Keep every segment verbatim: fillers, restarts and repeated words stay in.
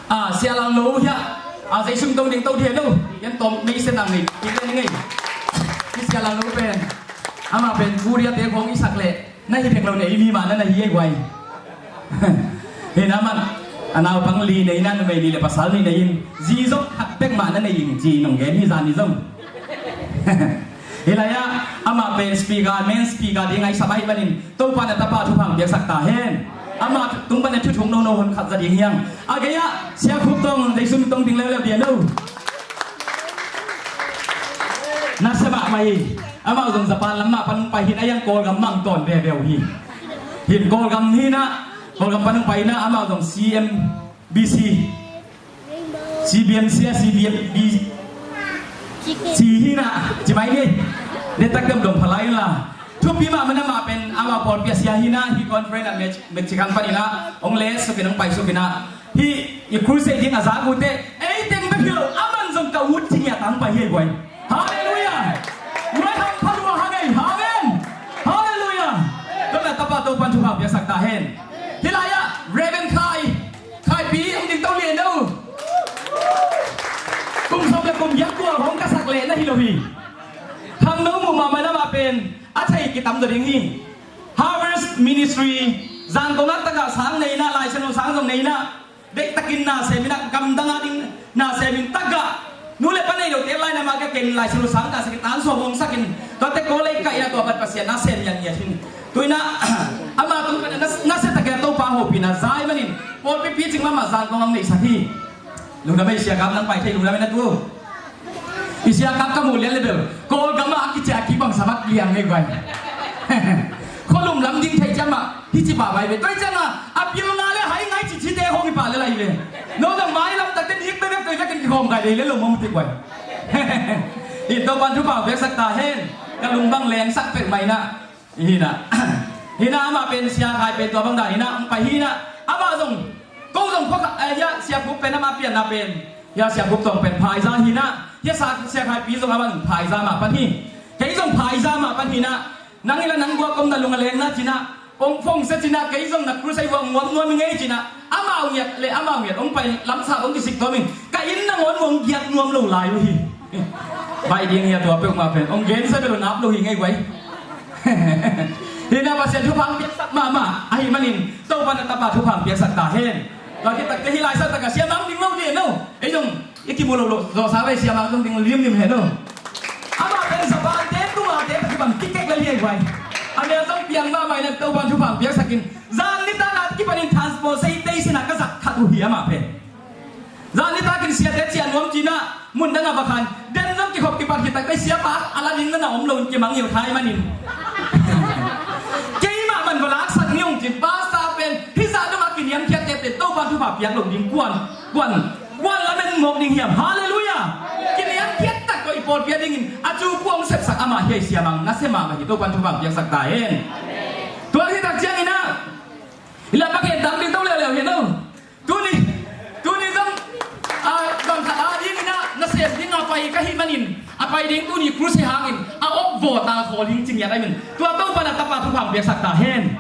A, Sia Lal Lo hiah, a, Zeisu tawng ding to thei lo. Yan tawm mei se nang ni, i pen ngei. I Sia Lal Lo pen, amah pen Korea te khong i sak leh na hi dek lo nei mi mah na na hi ei guai. Hi na man, a naupang li nei na numei li le pasal ni nei in, zi zong khat bek mah na nei in ci nong gen hi zan ni zong. Hi lai ah, amah pen speaker, main speaker ding a i sap ahih manin, Topa na tapa thupha piaksak ta hen. Amah tung pan a thuthuk nono hun khat za ding hiang. A gei ah, Sia Khup tawng, Zeisu tawng ding leuleu dia no. Na sia mahmah hi. Amah zong Japan lam mah pan pai hi na yang Kawlgam mang tawn veve uh hi. Hin Kawlgam hi na, Kawlgam pan pai na, amah zong C M B C. C B M C a C B M B C hi na, ci mai ni. Detak dam dong phalai la. Thupi mah mana mah pen amah pawlpi a sia hi na, hi conference a Mex-, Mexican pan hi na, ong le sukin ong pai sukin a. Hi, i crusade ding a za gute, ei teng bek hi lo, aman zong ka ut ci ngiat ang pai hi guai. Hallelujah. Guai hang phalua hang ei, amen. Hallelujah. Tuna tapa to pan thupha piaksak ta hen. Hi lai ah, Reverend Khai. Khaipi, hong ding to lian lo. Kum sawm le kum giat kua hong ka sak leh na hi lo hi. Khangno muh mahmah na mah pen a thei kitam zaw ding hi. Harvest Ministry, zan kong a tagah sang neina, Lai Siangtho sang zong neina, deihtakin na semin a gamdang a ding na semin tagah. Nu le pa nei lote lai na mah ka ken Lai Siangtho sang ka sakin tan sawm hong sakin. Tuate kaw lei ka ina tua bat Pasian na sem yan ngiat hin. Tuina, ama tung na, na se takia Topa hopihna zai manin. Pawlpi picing mahmah zan kong ang neihsak hi. Lungdam ei Sia Kap nang pai thei lungdam ei na tu. I Sia Kap ka muh lian le bel Kawlgam ah a kicia kibang samat liang ngei guai. Khualum lam ding thei ciang mah hi ci pah bai ve. Toi ciang a a pilna le hai ngai ci cite hong hi pah le lai ve. No dang mai lam takte nik bebek toi vekin kikhawm kai lei le lo mong ti guai. In Topan thupha piaksak ta hen. Ka lung bang lengsak pek mai na. Hina, hina amah pen Sia Khai pen tua bang dan hina, ang pai hina. Amah zong, ko zong phok, eh, hia Sia Khup pen amah pianna pen, hia Sia Khup tawng pen phaiza hina. Hia sa, Sia Khaipi zong amah phaiza mah pan hi. Kei zong phaiza mah pan hina. Nang ila nang guak om na lung a leng na cina. Ong phong se cina, kei zong na crusade guak nuam nuam i ngei cina. Amau ngiat le amau ngiat, ong pai lamsap ong kisik tuam in. Ka inn nangawn ong giat nuam lo lai uh hi. Bai ding hi a tua peuhmah pen ong gensa bel ong ap lo hi ngei guai. Hina Pasian thupha piaksak mahmah ahih manin Topa na tapa thupha piaksak ta hen. Tua kitakte hi lai sa taka siamang ding lo dih no. Ei zong i kimu lo lo zawsa vei siamang zong ding limlim hen no. Amah pen Japan te tuma te takibang kikek le liai guai. A mel zong piang mahmah ina Topa thupha piaksakin. Zan nitak a kipanin transport sei tei sina ka zak khat uh hi amah pen. Zan nitakin siate ciah nuam cina mun dang a va khan den zong kikhop kipat kitak tei siapa a la ding nana om lo in kimangil khai manin. Keimah man va laksak ni ong cin pasta pen hizah dong a kiniamkhiat tete Topan thupha piak lo ding kuan kuan kuan lamen mawk ding hiam. Halleluiah. Kiniamkhiat tak ko i pawlpi a dingin a cu kuang sepsak amah hiai siamang na semah mah hi Topan thupha piaksak ta hen. Tua hitak ciangin ah i la pakhel dam ding to leuleu hi no. Tuni, tuni zong, ah, bang khat a dingin ah, nasem ding a pai ka hih manin, a pai ding tuni crusade hangin, a op vawt a khawl ding ci ngiat a hi manin. Tua Topa na tapa thupha piaksak ta hen.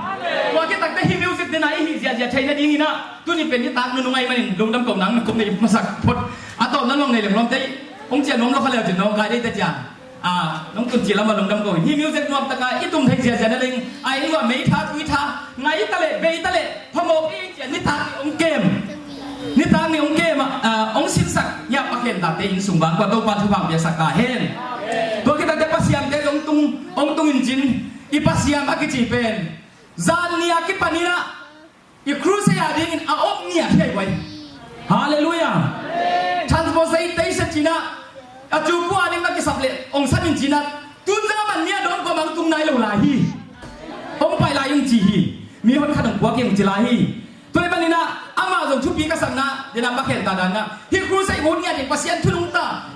Tua khit takte hih music dena i hih ziahziah theihna dingin ah, tuni pen nitak nunung a hi manin, lungdam ko nang na kum na i masak phot. A tawpna nuang nei leng nuam tei, hong ciah nuam lo kha leu cin nong kai dei te ciang. Ah, nong tun ci lam a lungdam ko. Hi music nuam taka i tum thei ziazia na leng. Ai lua mei tha tui tha ngai ta le bei ta le phamawk i cia nitak ni ong kem. Nitak ni ong kem ah, ong sinsak ngiah pakhen tate inn sung bang kua Topa thupha piaksak ta hen. Tua khit takte pasiam te ong tung ong tung in cin i pasiam a kici pen. Zan ni a kipan in ah I crusade a dingin a op ngiat hi ai guai. Halleluiah. Transportation cina a cu pua ding na kisap le ong san in cina tun zang a man mi a dong kua mang tung nai lo lai hi. Ong pai lai ong ci hi. Mi hon khat ong puak hi ong ci lai hi. Tua i bangin ah amah zong thupi ka sakna dena pakhen ta dan na hi crusade ut ngiat ding Pasian thunung ta.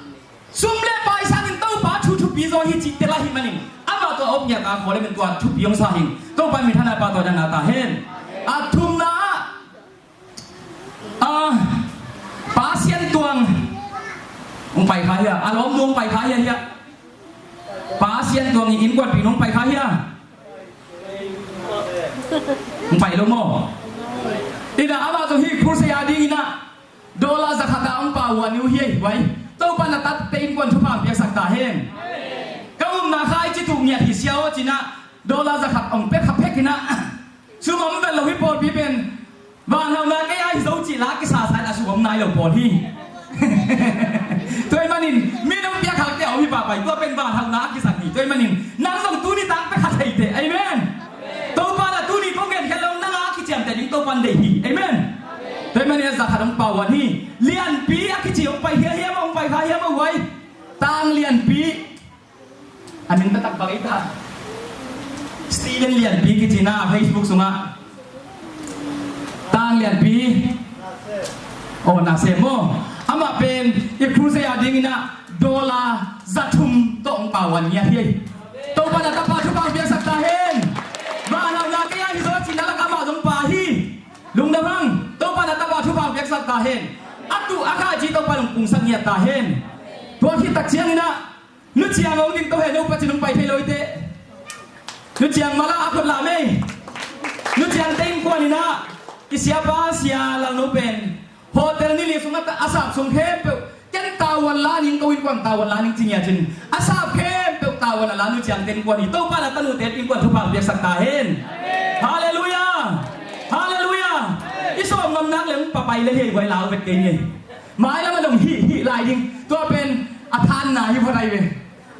Sum le pai sangin Topa thu thupi zaw hi cih tel ahih manin amah tua a op ngiat a khawl le min tua thupi hong sa hi. Topa min thanai pa tua dang na ta hen. A thumna ah, ah, Pa Sian Tuang hong pai kha hia, a lawm nu hong pai kha hia hia. Pa Sian Tuang i innkuanpih nu hong pai kha hia. Hong pai lo maw. Ina amah zong hi crusade a dingin ah Dollar zakhat a hong pau uh hi ei, huai. Topa na tate innkuan thupha hong piaksak ta hen. Ka upna kha i ci tuk ngiat hi sia aw ci-in ah, dollar zakhat hong pia kha phek in ah, sum om vet lo hi pawlpi pen, vanhauhna kei a hi zo cih la kisa sa in a sum om nai lo pawl hi. Tua ahih manin, mi nong piak khakte a om hi pahpah hi, tua pen vanhauhna a kisam hi. Tua ahih manin, nang zong tuni tang pia kha thei teh. Amen. Topa na tuni kong gen khen lo, nang a kiciamteh ding Topa in deih hi. Amen. Tua ahih manin a zakhat hong pau uh hi. Lianpi a kici hong pai hiam, hong pai kha hiam, huai. Tang Lianpi. A min taktak bang ei ta. Steven Lianpi kici na, Facebook sungah. Tang Lianpi. Oh, na sem maw. Amah pen i crusade a dingin ah dollar za thum tawh hong pau uh hi ei. Topa na tapa thupha hong piaksak ta hen. Vanhauhna kei a hi zo cih na lak amah zong pha hi. Lungdam hang. Topa na tapa thupha hong piaksak ta hen. A tuh a kha ci Topa in hong pungsak ngiat ta hen. Tua khit tak ciangin ah Nu Ciang hong ding to hen, no pa ci nong pai thei lo hi teh. Nu Ciang mala a khut lam ei. Nu Ciang te innkuan in ah, i siapa Sia Lal No pen hotel ni li sungah a sap sung khempeuh, ken tavuan la ning, ko innkuan tavuan la ning ci ngiat in, a sap khempeuh tavuan a la Nu Ciang te innkuan hi. Topa na tanute innkuan thupha hong piaksak ta hen. Halleluiah. Halleluiah. I sawm ngam nak leh hong papai le hi ei, huai lau vet kei ni. Mailam a dong hih, hih lai ding. Tua pen a thanna hi, pha lai ve.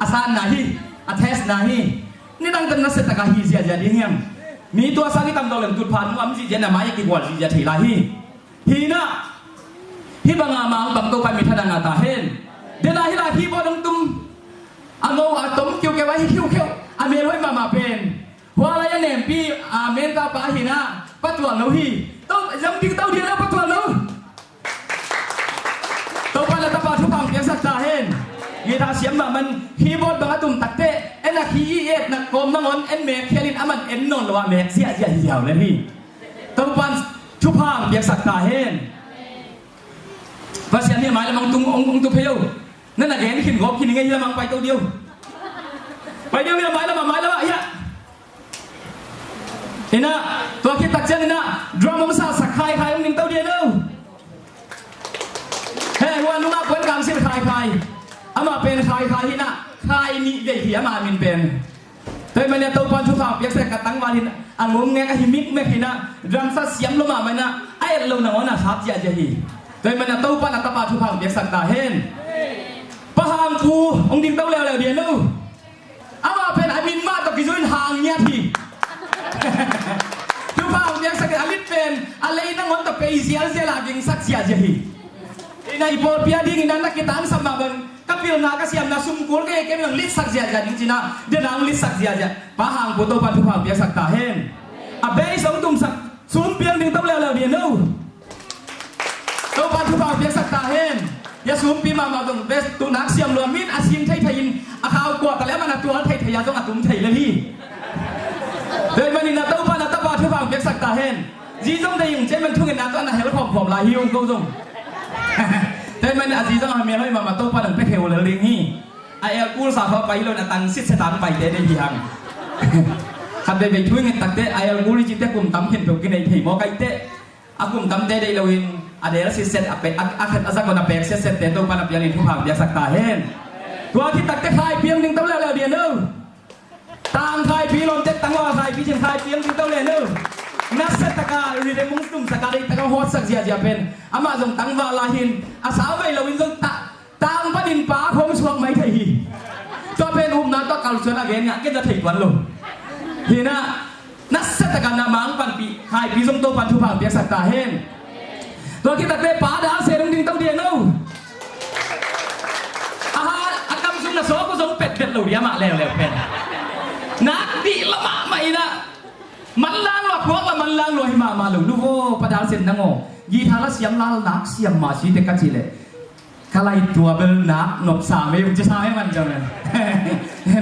A sanna hi, a testna hi. Nidang tan nasia taka hih ziahziah ding hiam? Mi tua sang i tam dong leng tutpha nuam ziahziah, na mai a kigual ziahziah thei lai hi. Hi na, hih banga Mangpau Topa in minthanna ngah ta hen. Dena hih lai keyboard hong tum, a ngo a tom kiukiu a hi khiukheu, a melhoih mahmah pen. Hua lai a nempi, amen ka pa hi na, Pa Tual No hi. To, zong ding to dia na, Pa Tual No. Topa na tapa thupha hong piaksak ta hen. Guitar siam mahmah in, keyboard bang a tum takteh, en a khi i et na kawm nangawn en mek khial in, aman en nawn lo a mek ziahziah hi ziau le hi. Topa thupha hong piaksak ta hen. Pasian hi a mailam hong tung, hong, hong tu phei o. Na na gen khin gawp khin i ngei hi lamang pai to diau. Pai diau hi a mailam a, mailam a, ia. Ina, tua khit tak ciang ina, drum hong sa sak Khai Khai hong ding to dia no. He, hua nungah puan kang sil Khai Khai. Amah pen Khai Khai hi na, Khai nih vei hi amah min pen. Tua ahih manin Topa'n thupha piaksak ka tangval hi na, a ngum ngek ahi mikmek hi na, drum sa siam lo mahmah hi na, a et lo nangawn a sap ziahziah hi. Tua ahih manin Topa'n a tapa thupha piaksak ta hen. Pa Hang Pu, hong ding to leuleu dia no. Amah pen a min mah tawh kizui in hang ngiat hi. Thupha hong piaksak in a lit pen a lei nangawn tawh pei zialzial a gingsak ziahziah hi. Ina i pawlpi a dingin a na kitangsap mah bang ka pilna ka siamna sum kul kei kei bang litsak ziahziah ding cina dena hong litsak ziahziah. Pa Hang Pu Topa'n thupha hong piaksak ta hen. A bass hong tumsak sumpi hong ding to leuleu dia no. Topa thupha piaksak ta hen. Hia sumpi mahmah zong best tu nak siam lua min a sin thei thei in a khau kua ta le man a tual thei thei a zong a tum thei le hi. Tua ahih manin a Topa na tapa thupha piaksak ta hen. Zi zong dei ung cia man thungen na tua na hel khawm khawm lai hi ung ko zong. Tua ahih manin a zi zong a mel hoih mahmah Topa nang pek heu lel ding hi. A el kul sa khaw pai lo na tang sit se tang pai te dei hi hang. Khat vei vei thu nget takte a el kul i cite kum tam khen peuh kinei thei maw kaite. A kum tamte deih loin a del sitset a pek, a, a khat a zak on a pek sitset te Topa na pianin thupha piaksak ta hen. Tua khit takte Khaipi hong ding to leuleu dia no. Tang Khaipi lawmte tangval Khaipi cin Khaipi hong ding to le no. Nasia taka ridem hong tumsak a deih taka hawtsak ziahziah pen amah zong tangval a hin a sau vei loin zong ta Tang panin pa khawng suak mai thei hi. Tua pen upna tua kalsuan a gen ngah kei za thei tuan lo. Hi na, nasia taka na mang panpih Khaipi zong Topa'n thupha piaksak ta hen. Tua khit takte pa Dal Sen hong ding to dia no. Aha, a kam sung na sawk uh zong petpet lo dia mah leuleu pen. Nak dih la mahmah ina. Manlang lua, khuak la manlang lua hi mahmah lo. Nu vo, pa Dal Sen nang aw. Guitar la siam lal nak siam mah si te ka ci leh. Ka lai tua bel nak nop sa mei ung ci sa mei man ciang mei.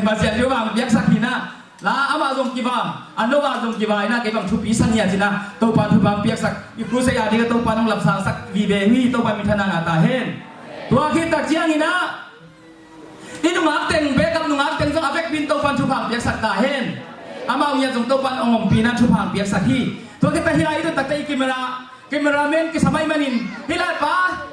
Pasian thupha piaksak hi na. La amah zong kiva, a no ah zong kiva hi na kei bang thupi san hi a ci na. Topa thupha piaksak. I crusade a ding Topa nong lapsangsak vive hi Topa minthanna ngah ta hen. Tua khit tak ciang hi na. I nungak teng, backup nungak teng zong a vekpi in Topa'n thupha piaksak ta hen. Amau ngiat zong Topa'n hong ompihna thupha piaksak hi. Tua khit tak hi lai i tun takte i camera, cameraman kisa mai manin hi lai pa.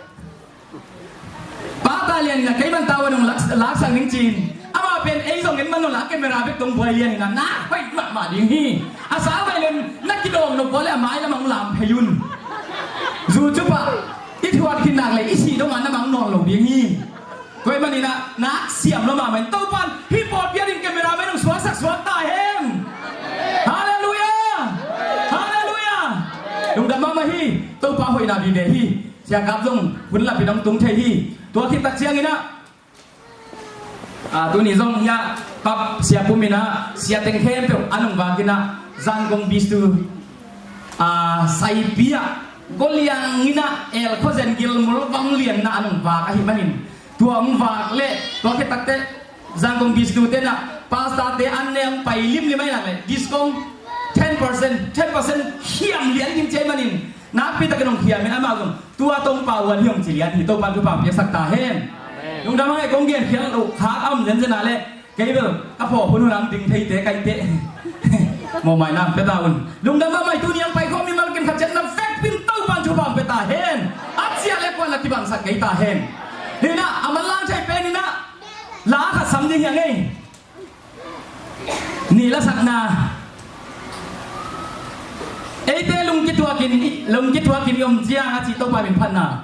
Na kei man tau a nung lak, laksak ning cin. Amah pen ei zong en man nung lak camera bek tong buai lian ina na hoih mahmah ding hi. A sa vai len na kidawm nop vua le a mai lamah hong lam phei un. Zu cu pah i thuat khin nak le i sih dong a na mang nawn lo ding hi. Tua ahih manin ah nak siam lo mahmah in Topan hih pawlpi a ding camera man hong suaksak suak ta hen. Halleluiah. Halleluiah. Lungdam mahmah hi. Topa hoihna vive hi. Sia Kap zong hun lapin hong tung thei hi. Tua khit tak ciangin ah, a, tuni zong hiah pap sia pum in ah sia teng khempeuh an hong vak in ah Zangkong Bistu, a, Saipi ah Goliang in ah el khuazen gilmul vang lian na an hong vak ahih manin tua hong vak le tua khit takteh Zangkong Bistu te in ah pastor te an ne hong pai limlim ahih nak le discount ten percent, ten percent hiam lian ding ci ahih manin nakpi takin hong hiam in amah zong tua tong pau an hi hong ci lian hi. Topan thupha piaksak ta hen. Lungdam hang e, kong gen khial lo khak a om zenzen a le kei bel ka phawk hun hun ang ding theite kaite. Mawhmai nam pia ta un. Lungdam mahmah e, tuni ang pai khawm mimal kim khat ciat na vekpin Topan thupha pia ta hen. A ciah le kuan la kibangsak kei ta hen. Hi na a manlang thei pen hi na la khat sam ding hi a ngei. Ni lasakna. Eite lungkituakin, lungkituakin i om ciang a ci Topa min phatna.